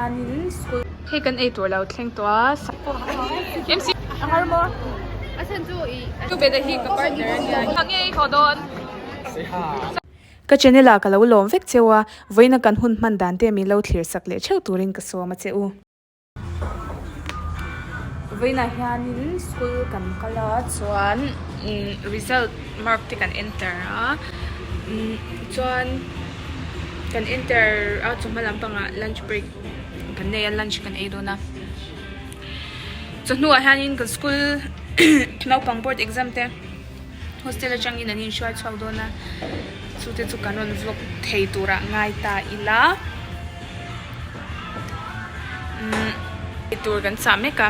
hianin school hei kan eitur lo thleng tawh a MC a har maw A chhan chu i Tu beda hi ka partner a nia a nge i haw dawn. Ka channel ah ka lo lawm vek cheu a, vawiina kan hun hman dan te min lo thlir sak leh theuh turin ka sawm a che u. Vawiinah hianin school kan kal a chuan result mark te kan enter a chuan kan enter a chawhma lampangah lunch break kan nei a lunch kan ei dawn a chawhnuah hianin kan school naupang board exam te hostel atangin an inhruai chhuak dawn a chu te chu kan rawn vlog thei turah ngai ta ila umm eitur kan chah mek a.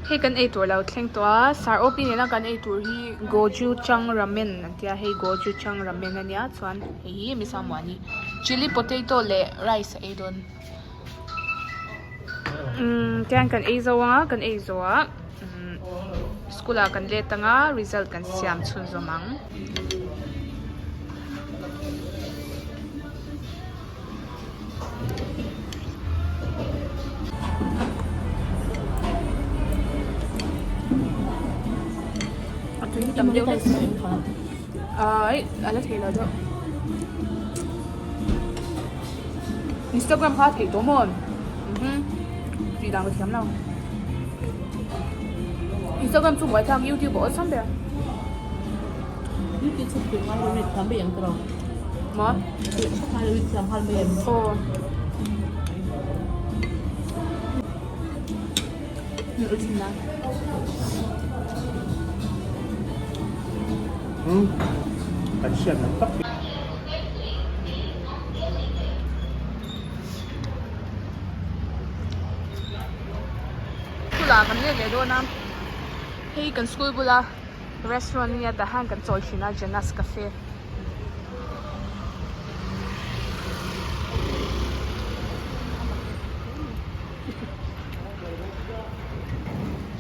Hei kan eitur lo thleng tawh a sir OP nena kan eitur hi goju chang ramen an tia hei goju chang ramen ania chuan hei hi misamuani chilli potato leh rice a ei dawn umm tihian kan ei zo anga kan ei zawh ah umm school ah kan let anga result kan siam chhunzawm ang. A tui hi tam deuh hlek aih a la thei lo deuh Instagram kha a theih tawh maw tih dan ka thiam lo Instagram chu buaithlak YouTube a awlsam ber. Maw? Aw. School ah kan let leh dawn a hei kan school bula restaurant ania tah hian kan chawl thin a Janas cafe.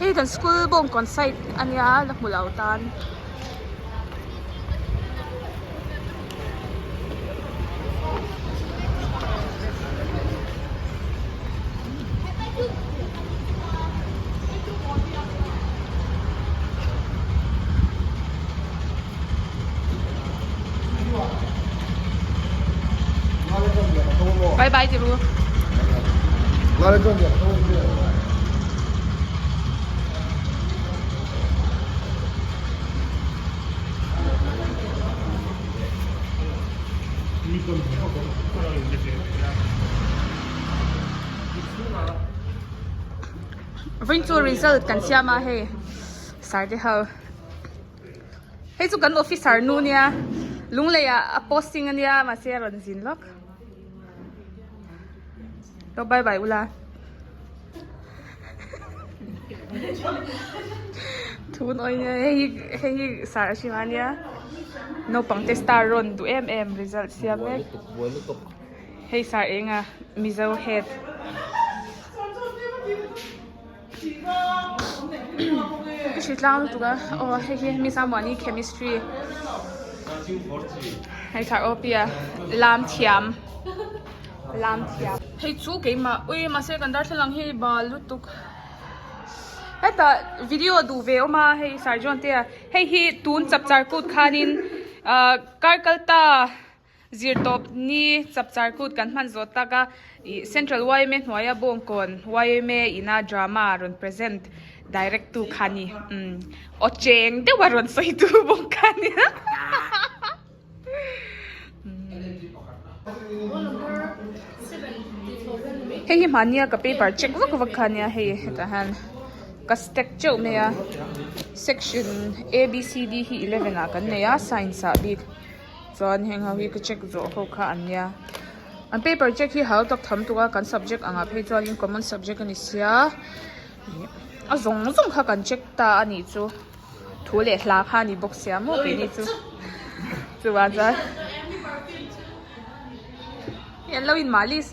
Hei kan school bawngkawn side ania la hmu lo tan. Bye bye ti ru. Vawiin chu result kan siam a hei sir te ho hei chu kan officer nu nia lunglei ah a posting ania mahse a rawn zin lawk lo bye bye ula thun awih nia hei hi hei hi sir a hrim ania naupang te star rawn duh em em result siam mek hei sir eng a mizo head. Ka hre tlang lutuk a aw hei hi miss Amuani chemistry hei thar aw pia lam thiam lam thiam hei chu keimah ui mahse kan darthlalang hi bal lutuk hetah video duh ve awm a hei sir John te a hei hi tun chapchar kut khanin ah kar kal ta. Zirtawp ni chapchar kut kan hman zawh tak a, ih Central yma hnuaia Bawngkawn yma ina drama rawn present direct tu kha ni umm aw cheng deuh a rawn sawi tu bawk kha ni Hei hi hmahnia ka paper check vak vak kha nia hei hetah hian ka stack teuh mai a section A B C D hi 11 ah kan nei a science ah bik. Chuan heng ho hi ka check zawh ho kha an nia. An paper check hi hau tak tham tuk a kan subject angah phei chuanin common subject a ni sia a zawng zawng kha kan check ta a nih chu thu leh hla kha a ni bawk sia maw keini chu chuvang chuan hei an lo in malis.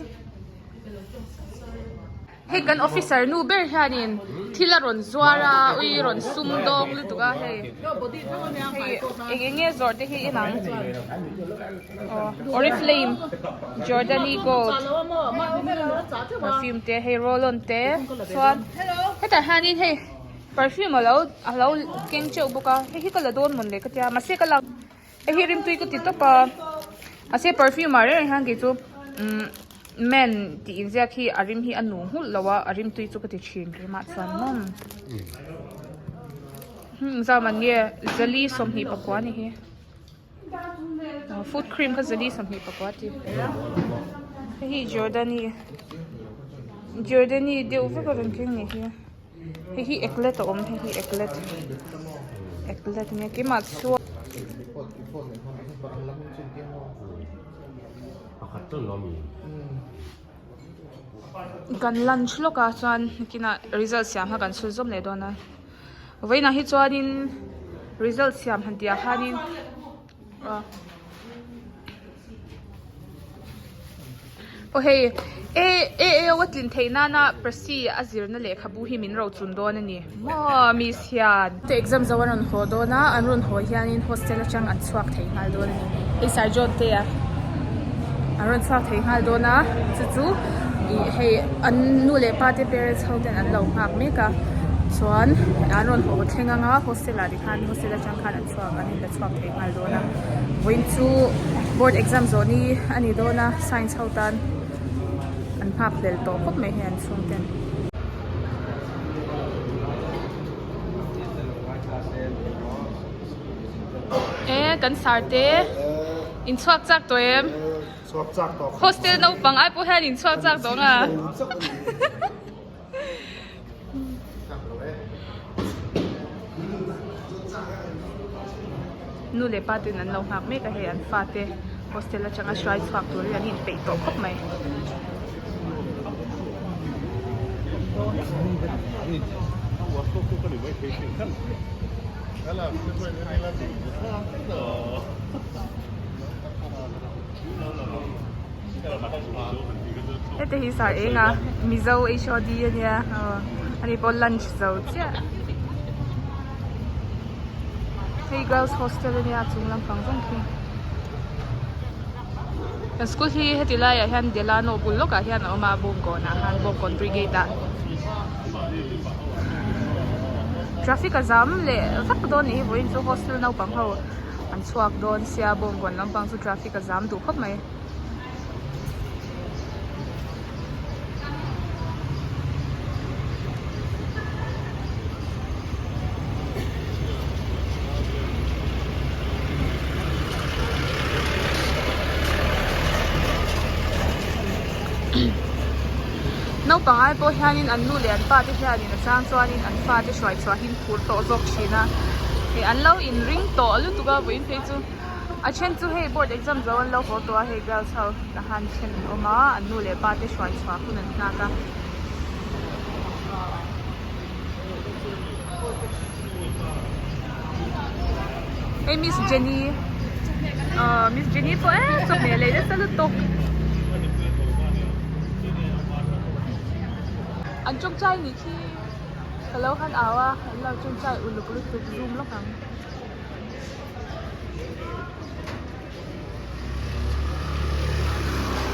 Hei kan officer nu ber hianin Thil a rawn zuar a ui rawn sum dawng lutuk a hei hei eng eng nge zawrh te hi en ang aw oriflame jordani gold perfume te hei roll on te chuan hetah hianin hei perfume alo alo keng teuh bawk a hei hi ka la dawn mawn le ka tia mahse ka lak Hei hi rimtui ka ti tawp a mahse perfume ah reng reng hian kei chu umm men tih inziak hi a rim hi a nu nghulh lo a a rimtui chu ka ti thin keimah chuan mawm hmm zam an nge zali 24 a ni hi foot cream kha zali 24 a ti hei hi jordani jordani deuh vek a rawn keng ni hi. Hei hi eklet a awm hei hi eklet eklet ania keimah chuan kan lunch lawk ah chuan nakinah result siam kha kan chhun zawm leh dawn a vawiinah hi chuanin result siam han tih ah khanin Aw hei A A A O a tlin theih nana Prasi a zirna lehkhabu hi min ro chun dawn a ni maw miss hian. Te exam zo an rawn haw dawn a, an rawn haw hianin hostel atang an chhuak thei nghal dawn a ni. Hei Sir John te a an rawn chhuak thei nghal dawn a, chu chu ih hei an nu leh pa te parents ho ten an lo nghak mek a, chuan an rawn haw thleng anga hostel ah tikhan hostel atang khan an chhuak an inla chhuak thei nghal dawn a vawiin chu board exam zawh ni a ni dawn a science ho tan an nghak hlel tawh khawp mai hei an chhung ten. E kan sar te in chhuak chak tawh em? Hostel naupang ai pawh hian in chhuak chak tawh nga. Nu leh pa ten an lo nghak mek a hei an fate hostel atanga hruai chhuak turin an inpeih tawh khawp mai. Heti hi sar eng a Mizo HOD ania aw ani pawh lunch zo chiah hei girls hostel ania a chung lampang zawng khi kan school hi heti laiah hian Delano bul lawkah hian a awm a Bawngkawnah khan Bawngkawn Brigade ah traffic a zam leh vak dawn a nih hi vawiin chu hostel naupang ho. An chhuak dawn sia bawngkawn lampang chu traffic a zam duh khawp mai. Naupang ai pawh hianin an nu leh an pa te hianin a chang chuanin an fate hruai chhuahin phur tawh zawk thin a hei an lo inring tawh lutuk a vawiin phei chu a then chu hei board exam zo an lo haw tawh a hei girls ho tahan then an awm a an nu leh pa te hruai chhuah hun an nghak a. Hei Miss Jenny aw Miss Jenny pawh em chawhmeh lei nasa lutuk an tawngtai nih khi. Ka lo han au a, an lo tawngtai uluk lutuk zoom lawk ang.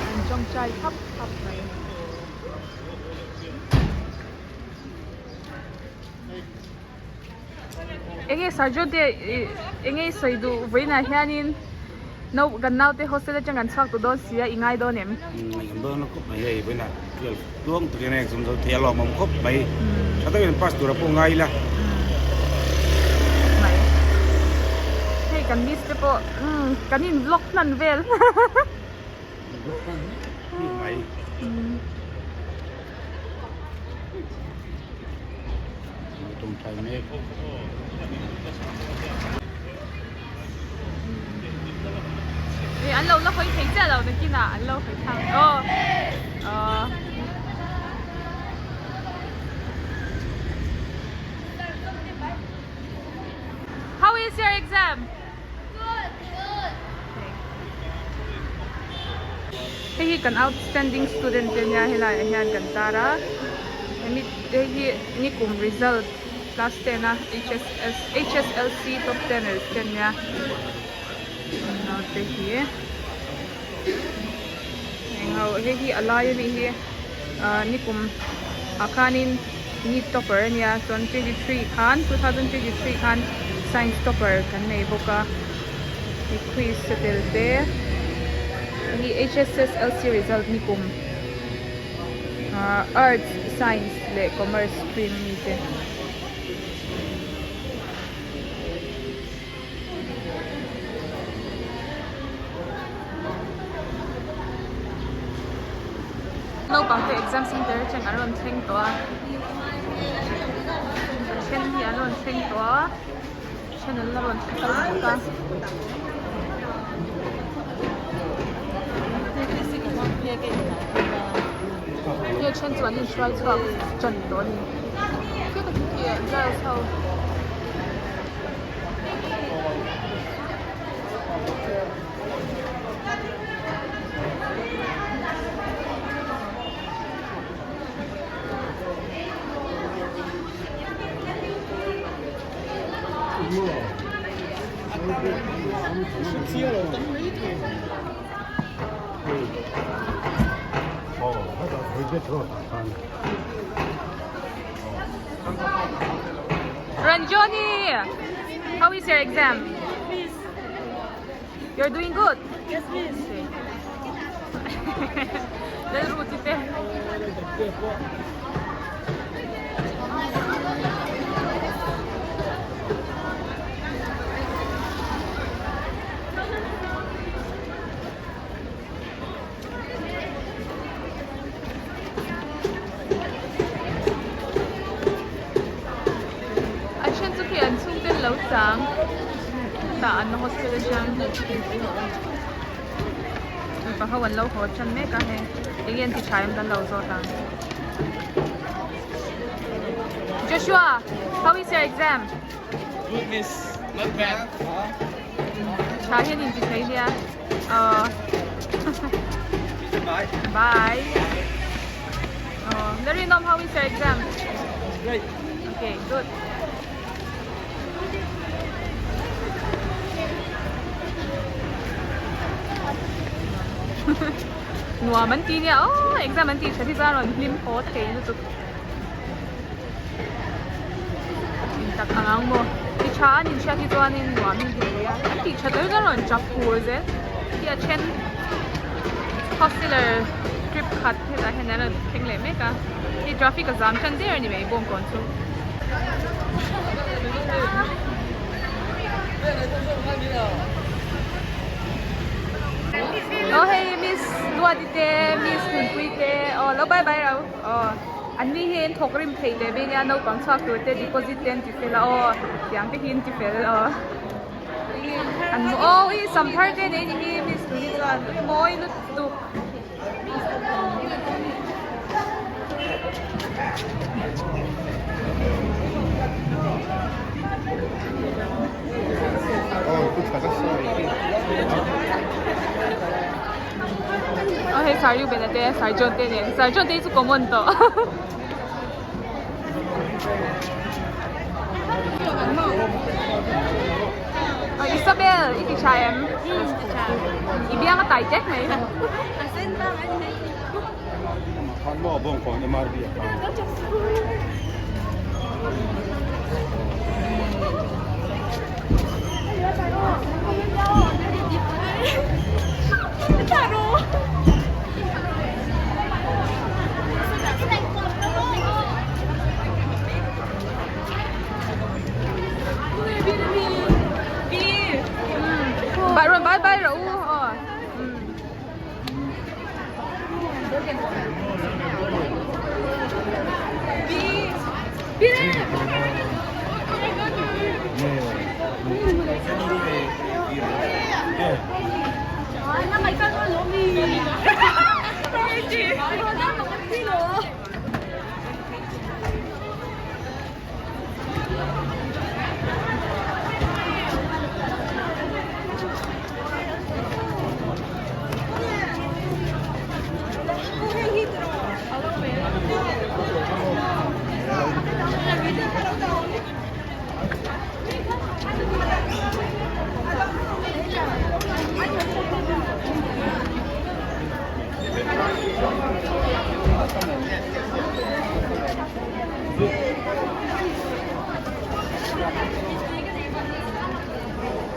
An tawngtai thap thap mai. Enge Sarjo te enge i sawi duh vawiinah hianin nau kan naute hostel atang kan chhuak tawh dawn si a i ngai dawn em? Ngaihawm dawn lo khawp mai hei vawiinah 12 tluang takin a exam zo thei a lawmawm khawp mai tha takin pass tur a pawh ngai ila. Mai hei kan miss te pawh kan in vlog hman vel. Vlog hman mai. An lo la hawi thei chiah lo nakinah an lo hawi thang aw aw How is your exam? Good, good. Hei hi kan outstanding student te nia helaiah hian kan tar a. Hemi hei hi nikum result class ten a hss hslc top tenners te ania naute hi eng ho hei hi a lai anih hi ah nikum ah khanin neet topper ania chuan 23 khan 2023 khan science topper kan nei bawk a hei quiz a tel te hei hi hsslc result nikum. Ahh arts science leh commerce stream mi te. Naupang te exam center atang an rawn thleng tawh a a then hi an rawn thleng tawh a a then an la rawn thleng kal bawk a. Hei a then chu an inhruai chhuak tan tawh a ni khi tak khi girls ho. Ranjoni, how is your exam? Miss. You're doing good? Yes, miss. Lalrutite. A then chu khi an chhungte an lo chang tah an hostel atang mipa ho an lo haw tan mek a hei eng nge an ti tha em kan lo zawt ang Joshua how is your exam? Good miss, not bad. Tha hian in ti thei nia. Aww. Bye. Bye. Oh, Larinom, how is your exam? Great. Okay, good. Nuam an ti nia oh exam an ti tha hi chuan rawn hlim haw thei lutuk intak ang ang maw ti tha an inhriat hi chuanin nuam in ti thei a an tih that loh hi chuan rawn chap fur zel hi a then hosteler trip khat hetah hian an rawn thleng leh mek a hei traffic a zam tan der a ni mai bawngkawn chu. Aw hei miss Duati te miss Nunpui te aw lo bye bye rau aw an ni hi an thawk rim thei leh mai ania naupang chhuak tur te deposit te an ti fel a aw tiang te hi an ti fel aw an aw ih sam thar te nei ni hi miss Nuni chuan mawi lutuk. Aw hei Sir Reuben a te Sir John te nen Sir John te hi chu common tawh. Aw Isabel i ti tha em? I biang a tai tek mai. Bye rồi bye bye rồi ờ.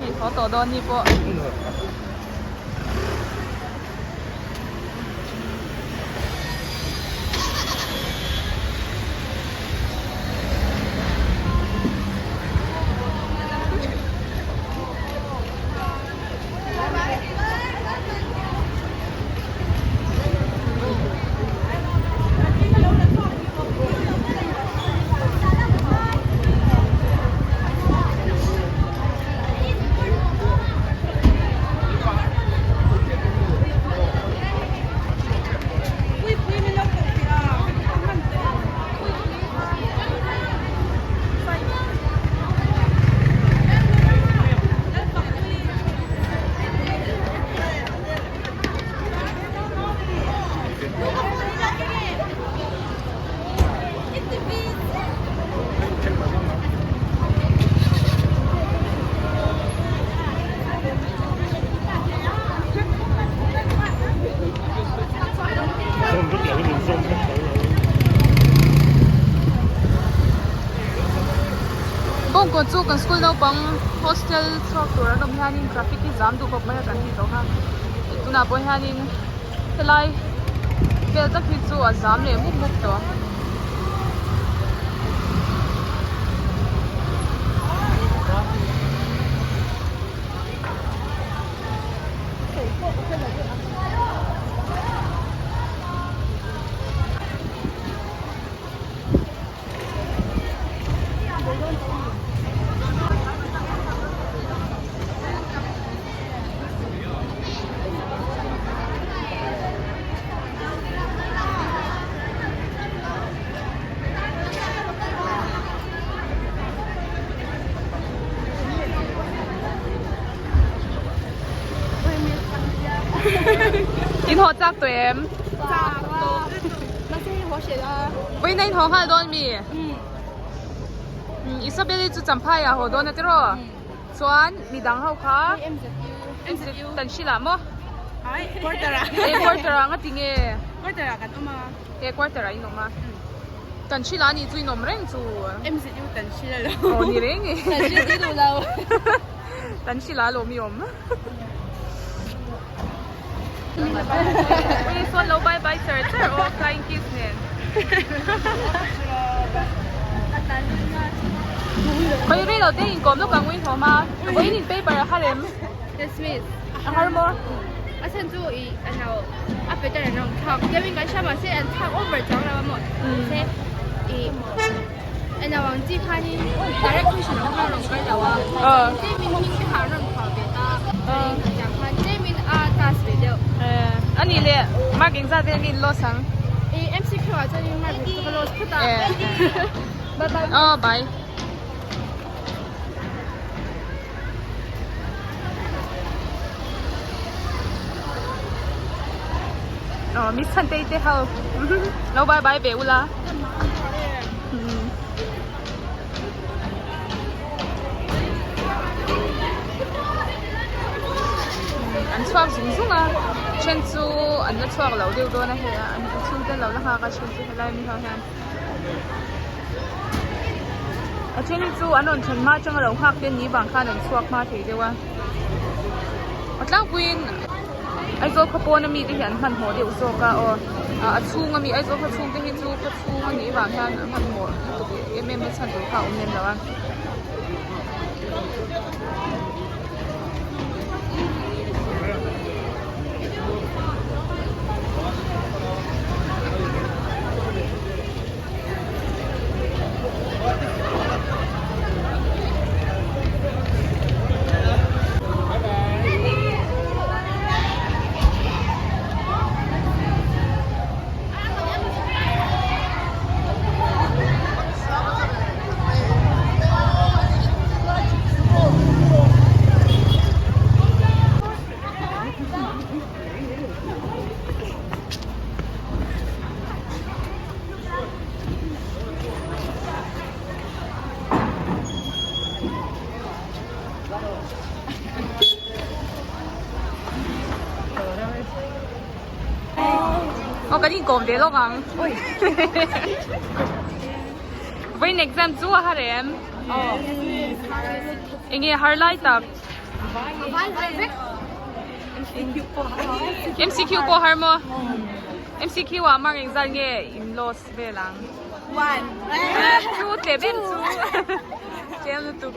Hei haw tawh dawn ni pawh. Bawngkawn chu kan school naupang hostel chhuak tur an awm hianin traffic hi zam duh khawp mai a kan tih tawh kha tunah pawh hianin helai vel tak hi chu a zam leh mup mup tawh. In haw chak tawh em? Chak tawh. Mahse hei haw hreh a. Vawiin a in haw nghal dawn mi? Isabel-i chu Champhai ah haw dawn a tiraw? Chuan midang ho kha MZU tan hrilh ah maw? Ai quarter ah. E quarter ah nga ti nge? Quarter ah kan awm a. E quarter ah in awm a. Tan hrilh ah ni chu in awm reng chu. MZU tan hrilh alo. Aw ni reng e. Tan hrilh ti duh lo. Tan hrilh ah lawm i awm. Ui sawn lo bye bye char char aw flying kiss nen. Khawi rei lo te inkawm lawk ang ui hlawm a. Vawiin in paper a har em? Yes miss. A har maw? A chhan chu i a no a pattern an rawn thlak deuhin kan hria mahse an thlak over chuang lo a maw mahse i a no ang chi khanin direct question ang kha a rawn kal lo a tlemin hming te kha an rawn phuah ve ta tiang khan tlemin a task ve deuh. A nih leh mark engzat vel nge in loss ang? I MCQ ah chuanin mark chu ka loss phawt a. Bye bye. Aw bye. Aw miss Chhantei te ho lo bye bye ve ula an chhuak zung zung a then chu an la chhuak lo deuh dawn a hei a an chhungte an lo la nghak a then chu helai mi ho hian. A then hi chu an rawn thlen hma atanga lo nghak te ni vang khan an chhuak hma thei deuh a a tlangpuiin Aizawl khaw pawn ami te hi an hmanhmawh deuh zawk a aw a chhung ami Aizawl khaw chhung te hi chu khaw chhung a nih vang hian a hmanhmawh lutuk em em a chhan tur kha a awm lem lo a. Aw kan inkawm ve lawk ang. Vawiin exam chu a har em? Enge har lai tak? MCQ pawh har maw? MCQ ah mark engzat nge in loss vel ang? One. Chu tlem em chu. Tlem lutuk.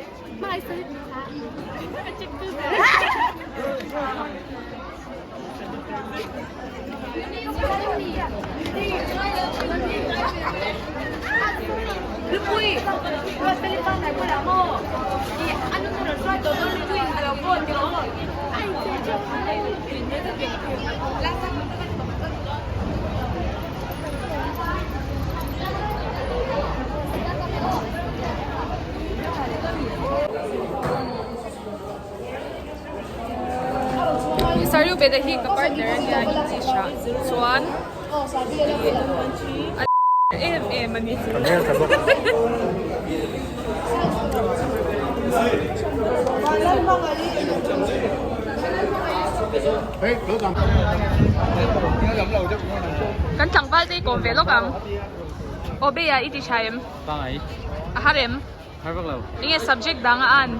Sariu beda hi ka partner a nia English ah chuan a em em a ni. Kan tlangval te hi kawm ve lawk ang. Aw Beia i ti tha em? A har em? Har vak lo. Enge subject dang a an?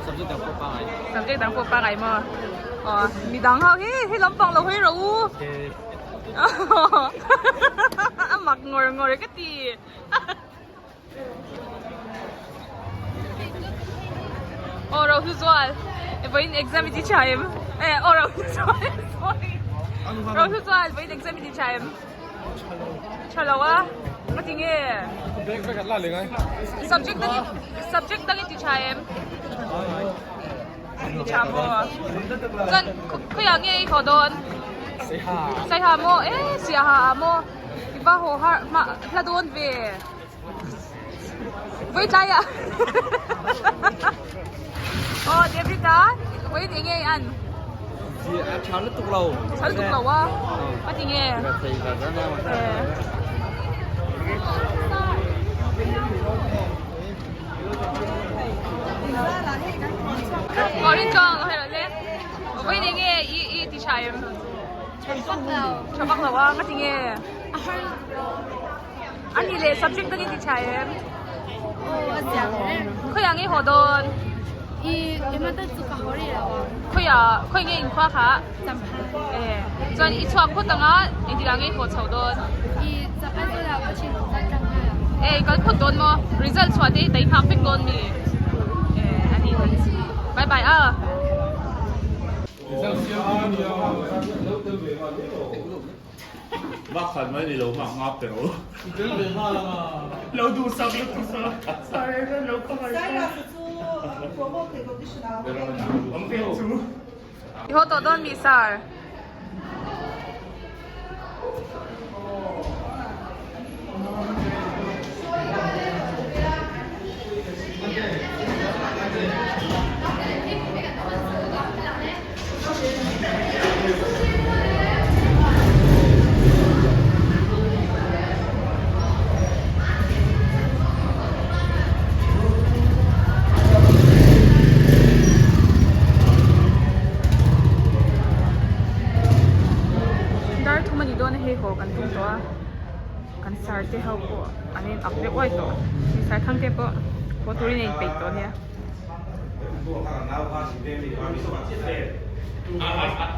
Subject dang pawh pangai. Subject dang pawh pangai maw? Aw midang ho hi hi lampang lo hawi rawh u. A mak ngawr ngawr ka ti. Aw ro hlu zual. Vawiin exam i ti tha em? Eh aw ro hlu zual sorry. Ro hlu zual vawiin exam i ti tha em? Tha lo a, ka ti nge? Subject dang subject dang i ti tha em? Ti tha maw? Chuan khawiah nge i haw dawn? Saiha maw? E Siaha ah maw? I va haw har hma hla dawn ve. Vawi tlai ah. Aw David a, vawiin enge i an? A tha lutuk lo. Tha lutuk lo a? A ti nge? Aw rin chuang a hei le. Vawiin enge i i ti tha em? Tha vak lo. Tha vak lo a, nga ti nge? A har lutuk lo. A nih leh subject dangin ti tha em? Aw a ziak em. Khawiah nge haw dawn? I emaw te chu ka haw rih lo a. Khawiah khawi nge inkhua kha? Champhai. E chuan i chhuak phawt anga engtikah nge i haw chho dawn? I chak Aizawl ah ka thin kal tlang nghal ang. E i kal phawt dawn maw? Result chhuah te i tai nghak vek dawn mi? E a nih hmel. Bye bye a. Bak khat mai ni lo hmak ngap te ro. I haw tawh dawn mi sir. Dar thum a ni dawn a hei haw kan tum tawh a kan sir te ho pawh an in up deuh uai tawh sir thang te pawh haw turin a inpeih tawh ania.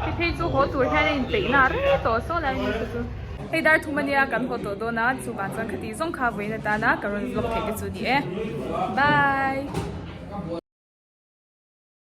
Hei phei chu haw tur hian a inpeih na rei tawh saw lai a ni chu chu. Hei dar thum ania kan haw tawh dawn a chuvang chuan khati zawng kha vawiin atana ka rawn vlog theih te chu ni e. Bye.